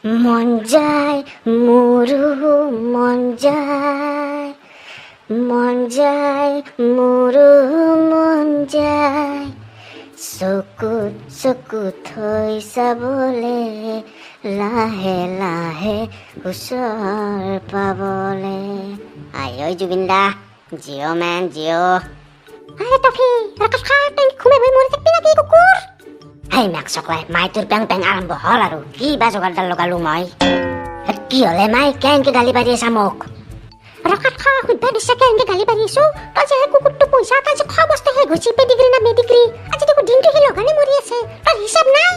মন যায়, মোৰো মন যায়, মন যায়, মোৰো মন যায়, চকুত চকু থৈ চাবলে, লাহে লাহে ওচৰ পাবলে। আই ঐ জুবিন দা, জিঅ' মেন জিঅ'। আৰে টফি, ৰকাত খা, তই ঘুমাই বহি মৰি থাকবি নাকি কুকুৰ? হেই মেক চকলাই, মাই তোৰ পেং পেং আৰম্ভ হ'ল আৰু। কি বা যোগাৰডাল লগালো মই? হে, কি হ'লে মাই, কেনকে গালি পাৰি আছা মোক? ৰকাত খা, সুধবা দিছা কেনকে গালি পাৰি আছো? তই যে সেই কুকুৰটো পইচা, তই যে খোৱা বস্তু শেষ হৈছে, পেডিগ্ৰী না মেডিগ্ৰী, আজি দেখোন দিনটো সি লগানে মৰি আছে, তোৰ হিচাপ নাই?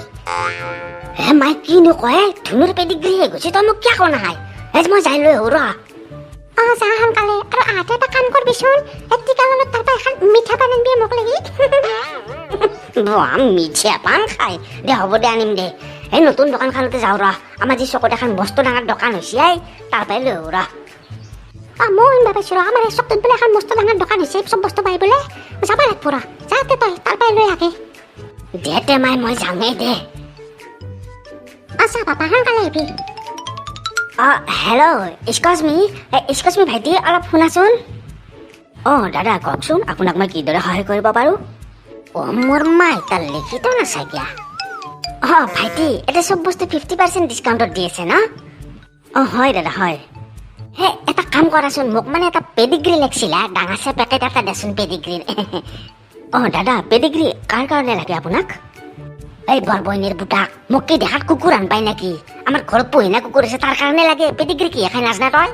হে মাই, কিনো কয়? ধুনুৰ পেডিগ্ৰী শেষ হৈছে, তই মোক কিয় কোৱা নাই? হে, মই যাই লৈ আহো ৰ। অ, যা সোনকালে। আৰু আহোঁতে এটা কাম কৰবিচোন, এই টিকালনত তাৰ পৰা এখন মিঠা পান আনবি মোক লাগি। বাহ, মিঠা পান খাই দে। হ'ব দে, আনিম দে। এই নতুন দোকানখনতে যাওঁ ৰ। আমাৰ যি চকত এখন বস্তু ডাঙৰ দোকান হৈছে, এই তাৰ পৰাই লৈ আহো ৰ। অ, মই আনিব পাইছো ৰ। আমাৰ এই চকটোত বোলে এখন মস্ত ডাঙৰ দোকান হৈছে, চব বস্তু পাই বোলে। যাব লাগব ৰ। যাতে তই তাৰ পৰাই লৈ আহে। দে তে মাই, মই যাওঁৱেই দে। আচ্ছা বাবা, সোনকালে আহিবি। অ, হেল্ল', এক্সকিউজ মি, এক্সকিউজ মি ভাইটি, অলপ শুনাচোন। অঁ দাদা, কওকচোন, আপোনাক মই কিদৰে সহায় কৰিব পাৰোঁ? অ' মোৰ মাই, তাৰ লিখিত নাচাইকিয়া। অঁ ভাইটি, এতিয়া চব বস্তু 50% ডিছকাউণ্টত দি আছে ন? অঁ হয় দাদা, হয়। হে, এটা কাম কৰাচোন, মোক মানে এটা পেডিগ্ৰী লাগিছিলে, ডাঙৰ চাই পেকেট এটা দেচোন পেডিগ্ৰীৰ। অঁ দাদা, পেডিগ্ৰী কাৰ কাৰণে লাগে আপোনাক? এই বৰবৈনীৰ পুতাক, মোক কি দেখাত কুকুৰ আন পাই নেকি? আমাৰ ঘৰত পোহিনা কুকুৰ আছে, তাৰ কাৰণে লাগে। পেডিগ্ৰী কি খাই নাজানা তই?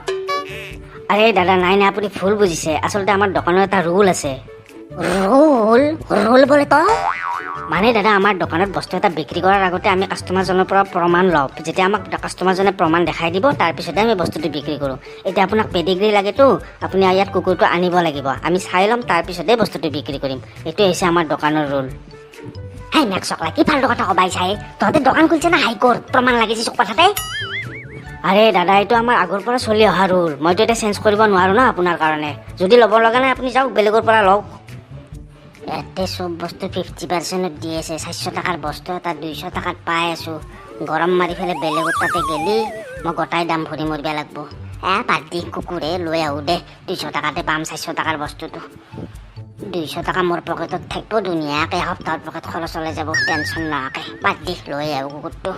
আৰে দাদা, নাই নাই, আপুনি ভুল বুজিছে। আচলতে আমাৰ দোকানৰ এটা ৰুল আছে। ৰুল? ৰুল বোলে তই? মানে দাদা, আমাৰ দোকানত বস্তু এটা বিক্ৰী কৰাৰ আগতে আমি কাষ্টমাৰজনৰ পৰা প্ৰমাণ লওঁ। যেতিয়া আমাক কাষ্টমাৰজনে প্ৰমাণ দেখাই দিব, তাৰপিছতে আমি বস্তুটো বিক্ৰী কৰোঁ। এতিয়া আপোনাক পেডিগ্ৰী লাগেতো, আপুনি ইয়াত কুকুৰটো আনিব লাগিব, আমি চাই ল'ম, তাৰপিছতে বস্তুটো বিক্ৰী কৰিম। এইটোৱে হৈছে আমাৰ দোকানৰ ৰুল। হেই মেক চকলা, কি ফাল্টু কথা কবাই চাই? তহঁতে দোকান খুলিছে না হাইকোৰ্ট? প্ৰমাণ লাগিছে চব কথাতে। আৰে দাদা, এইটো আমাৰ আগৰ পৰা চলি অহা ৰুল। মইতো এতিয়া চেঞ্জ কৰিব নোৱাৰোঁ ন আপোনাৰ কাৰণে। যদি ল'ব লগা নাই, আপুনি যাওক, বেলেগৰ পৰা লওক। ইয়াতে চব বস্তু 50%ত দি আছে। 400 টকাৰ বস্তু এটা 200 টকাত পাই আছোঁ। গৰম মাৰি পেলাই বেলেগৰ তাতে গেলি মই গোটাই দাম ভৰি মৰিব লাগিব। এ বাদ দি, কুকুৰে লৈ আহোঁ দে। 200 টকাতে পাম 400 টকাৰ বস্তুটো। 200 টকা মোৰ পকেটত থাকিব, ধুনীয়াকৈ এসপ্তাহৰ পকেট খৰচ ওলাই যাব টেনশ্যন নোহোৱাকৈ। বাদ দি, লৈ আহোঁ কুকুৰটো।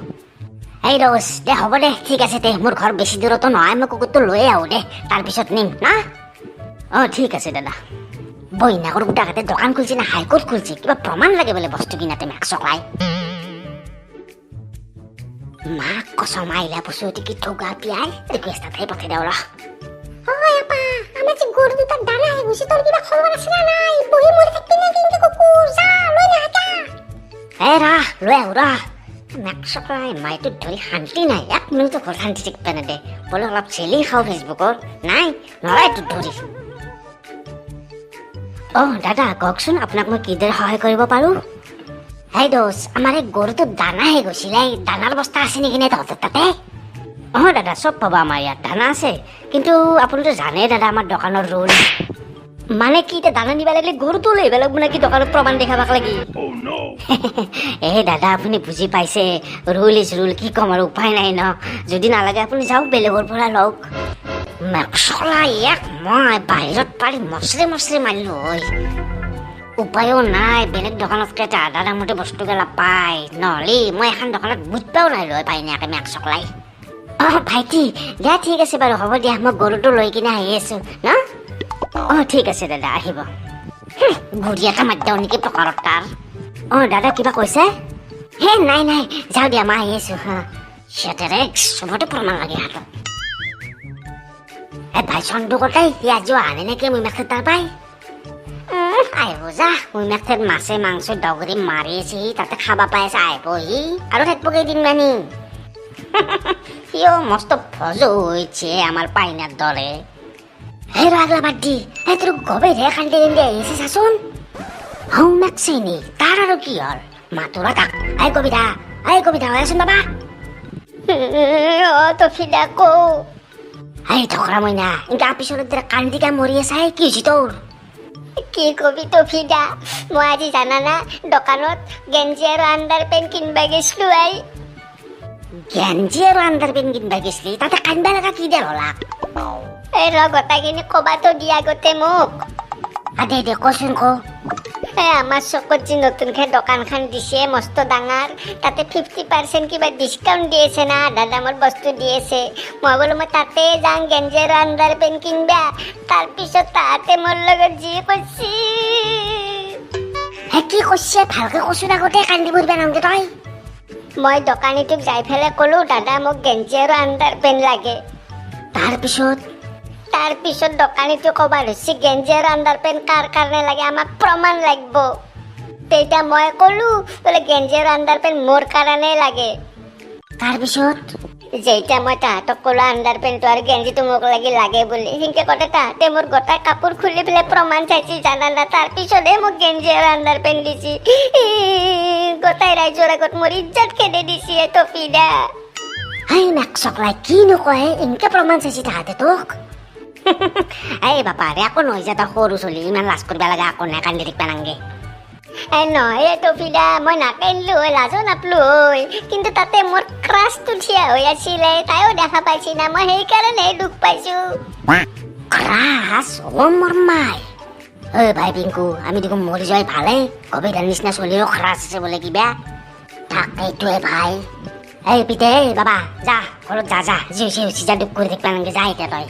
এই দোষ দে, হ'ব দে, ঠিক আছে দে। মোৰ ঘৰ বেছি দূৰতো নহয়, মই কুকুৰটো লৈ আহোঁ দে, তাৰপিছত নিম না। অঁ ঠিক আছে দাদা। বইনাকৰ গোটাকাতে দোকান খুলছে না হাইকোৰ্ট খুলছে? কিবা প্ৰমাণ লাগে বোলে বস্তু কিনাতে। মেক চকলাই, মাক কচম, আইলা বস্তু কি ঠগা পিয়াই। ৰিকুৱেষ্ট এটাই পঠাই দেওঁ ৰ। ঐ আপা, আমাৰ যে গৰু দুটাৰ দানা শেষ হৈছে, তোৰ কিবা খবৰ আছে না নাই? বহি মৰি থাকবি নে কিন্তু কুকুৰ? যা, লৈ নাহা। এ ৰাহ, লৈ আহো ৰাহ। মেক চকলাই, মাইটোত ধৰি শান্তি নাই। এক মিনিটো ঘৰত শান্তি থাকিব নেদে। বোলে অলপ চেলি খাওঁ ফেচবুকত, নাই, নৰাই তোক ধৰি। অঁ দাদা, কওকচোন, আপোনাক মই কিদৰে সহায় কৰিব পাৰোঁ? হেই দোষ, আমাৰ এই গৰুটোৰ দানা শেষ হৈছিলে, এই দানাৰ বস্তা আছে নেকি নে তহঁতৰ তাতে? অঁ দাদা, চব পাব, আমাৰ ইয়াত দানা আছে। কিন্তু আপুনিতো জানেই দাদা, আমাৰ দোকানৰ ৰুল। মানে কি, এতিয়া দানা নিব লাগিলে গৰুটো লৈ আহিব লাগিব নেকি দোকানত প্ৰমাণ দেখাবাক লাগি? এই দাদা, আপুনি বুজি পাইছে, ৰুল is rule. কি ক'ম আৰু, উপায় নাই ন। যদি নালাগে, আপুনি যাওক, বেলেগৰ পৰা লওক। মেক্সলা, ইয়াক মই বাহিৰত পাৰি মচৰি মচৰি মাৰিলো হয়। উপায়ো নাই, বেলেগ দোকানতকৈ এটা আধা দামতে বস্তুগিলা পায়। নহ'লে মই এখন দোকানত বুজবাও নাই লৈ পাই নাকে মেক চকলাই। অঁ ভাইটি, দিয়া, ঠিক আছে বাৰু, হ'ব দিয়া। মই গৰুটো লৈ কিনে আহি আছোঁ ন। অঁ ঠিক আছে দাদা, আহিব। গুৰি এটা মাৰি দিওঁ নেকি পকাৰত তাৰ। অঁ দাদা, কিবা কৈছে? হে নাই নাই, যাওঁ দিয়া, মই আহি আছোঁ। হা, সিহঁতেৰে চবতে প্ৰমাণ লাগে হাতত। এ ভাই চন্দুকতাই, সি আজিও অহা নাই নেকি? মই মেখে তাৰ পাই আহিব যা। মই মেখেত মাছে মাংস ডগৰি মাৰি আছে, সি তাতে খাবা পাই আছে, আহিব সি। আৰু থাকিব কেইদিনমানি। সিও মস্ত ফজ হৈছে আমাৰ পাইনাৰ দৰে। হে ৰ, আগলা বাদ দি। হে, তোৰ গবে ৰে কান্দি কান্দি আহিছে, চাচোন। হৌ মেকছেনি, তাৰ আৰু কি হ'ল? মাতোৰা তাক। I Kavitha, I কবিতা, আচোন বাবা। অ তফিদা, কৌ। এই ঠকৰা মইনা, ইনকা আপিচৰত দৰে কান্দি কা মৰি আছে, কি হৈছে তোৰ? কি কবি তফিদা, মই আজি জানানা দোকানত গেঞ্জি আৰু আণ্ডাৰ পেণ্ট কিনবা গেছলো I. গেঞ্জি আৰু আণ্ডাৰ পেণ্ট কিনবা গেছলি, তাতে কান্দবা লগা কি দেৰ হলাক? এই ৰ, গোটাইখিনি কবাতো দিয়া আগতে মোক। দে দে, কচোন ক। এই আমাৰ চকত যি নতুনকে দোকানখন দিছে মস্ত ডাঙৰ, তাতে 50% কিবা ডিছকাউণ্ট দি আছে না, আধা দামৰ বস্তু দি আছে। মই বোলো মই তাতে যাওঁ গেঞ্জি আৰু আণ্ডাৰ পেণ্ট কিনবা। তাৰপিছত তাহাঁতে মোৰ লগত যি কৰিছে। হে, কি কৈছে? ভালকে কচোন আগতে, কান্দি মৰিবা নালাগে তই। মই দোকানীটোক যাই পেলাই ক'লো, দাদা, মোক গেঞ্জি আৰু আণ্ডাৰ পেণ্ট লাগে। তাৰপিছত? তাৰপিছত দোকানীটো ক'বা ধৰিছে, গেঞ্জি আৰু আণ্ডাৰ পেণ্ট কাৰ কাৰণে লাগে, আমাক প্ৰমাণ লাগিব। তেতিয়া মই ক'লো বোলে গেঞ্জি আৰু আণ্ডাৰ পেণ্ট মোৰ কাৰণে লাগে। তাৰপিছত? যেতিয়া মই তাহাঁতক ক'লো আণ্ডাৰ পেণ্টটো আৰু গেঞ্জিটো মোক লাগি লাগে বুলি, সেনেকে কওঁতে তাহাঁতে মোৰ গোটাই কাপোৰ খুলি পেলাই প্ৰমাণ চাইছি, জানানা? তাৰপিছতহে মোক গেঞ্জি আৰু আণ্ডাৰ পেণ্ট দিছি। গোটাই ৰাইজৰ আগত মোৰ ইজ্জত খেদি দিছি এই টফিদা। হেই নাক চকলাই, কিনো কয়? এনেকে প্ৰমাণ চাইছি তাহাঁতে তোক? এই বাপাৰে, একো নহয় যা, তই সৰু চলি, ইমান লাজ কৰিব লগা একো নাই, কান্দি থাকিবা নাংগে। এই নহয় টফিদা, মই নাকান্দিলো হয়, লাজো নাপলো হয়, কিন্তু তাতে মোৰ ক্ৰাছটো থিয়া হৈ আছিলে, তাইও দেখা পাইছি না, মই সেইকাৰণে দুখ পাইছো। ক্ৰাছ? অ মোৰ মাই! ঐ ভাই পিংকু, আমি দেখোন মৰি যোৱাই ভালেই। কবিতাৰ নিচিনা চলিও ক্ৰাছ আছে বোলে কিবা। তাকেইটোৱে ভাই। এই পিতে, এই বাবা, যা ঘৰত যা, যা, যি হৈছে হৈছে যা, দুখ কৰি থাকিবা নালাগে, যা এতিয়া তই।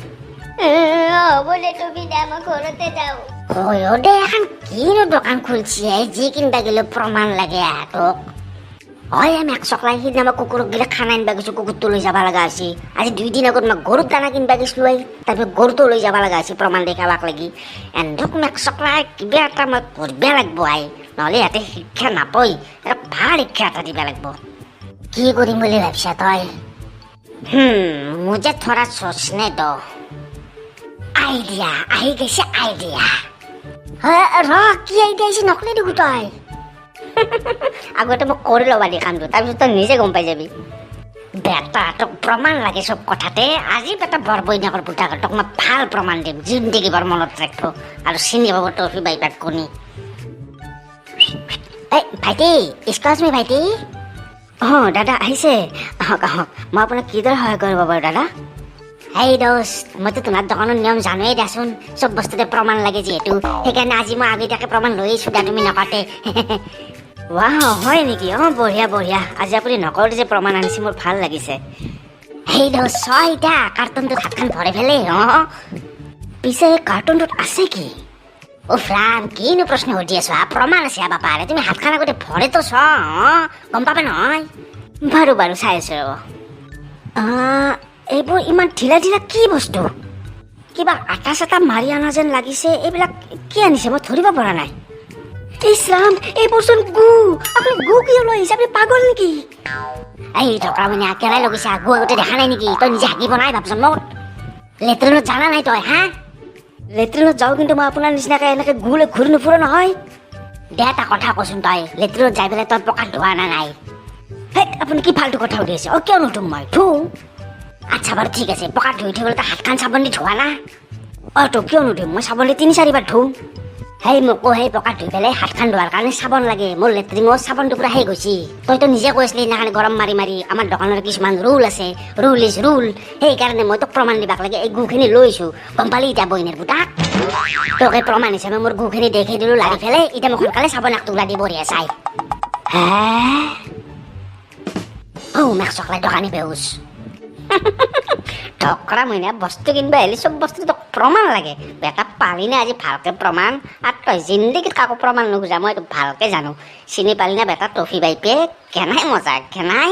হ'ব দে টফিদা, মই ঘৰতে যাওঁ। হয় অ দে, এখন কিনো দোকান খুলছি এই, যি কিনবা গেলেও প্ৰমাণ লাগে তোক। হয়, আমি এক চকলাই সিদিনা মই কুকুৰক গেলে খানা আনিব গৈছো, কুকুৰটো লৈ যাব লগা হৈছে। আজি 2 দিন আগত মই গৰুৰ দানা কিনবা গৈছিলো, এই তাৰপিছত গৰুটো লৈ যাব লগা হৈছে প্ৰমাণ দেখাবাক লাগি। এন্ধক মেক চকলাই কিবা এটা মই কৰিব লাগিব I, নহ'লে ইয়াতে শিক্ষা নাপয়। এটা ভাল শিক্ষা এটা দিব লাগিব। কি কৰিম বুলি ভাবিছা তই? मुझे थोड़ा सोचने दो। আইডিয়া আহি গৈছে, আইডিয়া। ৰ, কি আইডিয়া আহিছে নকলি দেখো তই। আগতে মোক কৰি ল'বা দি কামটো, তাৰপিছত তই নিজে গম পাই যাবি। বেটা, তোক প্ৰমাণ লাগে চব কথাতে। আজি বেটা বৰবৈনাকৰ পুতাক, তোক মই ভাল প্ৰমাণ দিম, জিন্দগী বৰ মনত ৰাখিব আৰু চিনি পাব তফি বাইপাক কণী। এই ভাইটি, এক্সকিউজ মি ভাইটি। অঁ দাদা, আহিছে, আহক আহক। মই আপোনাক কিদৰে সহায় কৰিব পাৰোঁ দাদা? হেই দোস্ত, মইতো তোমাৰ দোকানৰ নিয়ম জানোৱেই দেচোন, চব বস্তুতে প্ৰমাণ লাগে যিহেতু, সেইকাৰণে আজি মই আগতীয়াকৈ প্ৰমাণ লৈ আহিছোঁ দা, তুমি নকাতে। ৱাহ, হয় নেকি? অঁ, বঢ়িয়া বঢ়িয়া। আজি আপুনি নকওঁতে যে প্ৰমাণ আনিছে, মোৰ ভাল লাগিছে। হেই দোস্ত, চোৱা এতিয়া কাৰ্টুনটোত হাতখন ভৰাই পেলাই। অঁ, পিছে এই কাৰ্টুনটোত আছে কি? উফ ৰাম, কিনো প্ৰশ্ন সুধি আছো হা? প্ৰমাণ আছে হা বাপাৰে, তুমি হাতখন আগতে ভৰেতো চোৱা। অঁ, গম পাবা নহয়। বাৰু বাৰু, চাই আছো ৰ'ব। এইবোৰ ইমান ঢিলা ঢিলা কি বস্তু? কিবা আটা চাটা মাৰি অনা যেন লাগিছে। এইবিলাক কি আনিছে, মই ধৰিব পৰা নাই। ইছ ৰাম, এইবোৰচোন গু! আপুনি গু কিয় লৈ আহিছে? আপুনি পাগল নেকি? এই ঢকা মানে কেৰাই লগিছা, গু আগতে দেখা নাই নেকি তই? নিজে হাগিব নাই ভাবচোন মোক। লেট্ৰিনত জানা নাই তই? হা, লেট্ৰিনত যাওঁ, কিন্তু মই আপোনাৰ নিচিনাকে এনেকে গু লৈ ঘূৰি নুফুৰো নহয়। দে, এটা কথা কচোন, তই লেট্ৰিনত যাই পেলাই তই পকাত ধোৱা না নাই? হেই, আপুনি কি ফাল্টু কথা সুধি আছে? অ, কিয় নুধুম? মই ধুওঁ। আচ্ছা বাৰু, ঠিক আছে, পকাত ধুই উঠি পেলাই তই হাতখন চাবোন দি ধোৱা না? অ তো কিয় নুধুম? মই চাবোন দি তিনি চাৰিবাৰ ধুম। সেই মোকো সেই পকাত ধুই পেলাই হাতখন ধোৱাৰ কাৰণে চাবোন লাগে। মোৰ লেট্ৰিনৰ চাবোনটো পুৰা শেষ হৈছে। তইতো নিজে কৈছিলি সেইদিনাখন গৰম মাৰি মাৰি, আমাৰ দোকানৰ কিছুমান ৰুল আছে, ৰুল is rule. সেইকাৰণে মই তোক প্ৰমাণ দিবাক লাগে এই গুখিনি লৈছোঁ। গম পালি এতিয়া বইনেৰ পুতাক? তোক এই প্ৰমাণ হিচাপে মোৰ গুখিনি দেখি দিলোঁ লাৰি পেলাই। এতিয়া মোক সোনকালে চাবোন এক টুকুৰা দি বঢ়িয়া চাই। হে, অ মেক চকলাই দোকানী বেহুচ ঢকৰা মইনা, বস্তু কিনিব আহিলে চব বস্তু তোক প্ৰমাণ লাগে। বেটা, পালি নে আজি ভালকে প্ৰমাণ? আৰু তই জিন্দগীত কাকো প্ৰমাণ নুখুজা, মই এইটো ভালকে জানো। চিনি পালি না বেটা টফি বাইপে? কেনাই মজা কেনাই।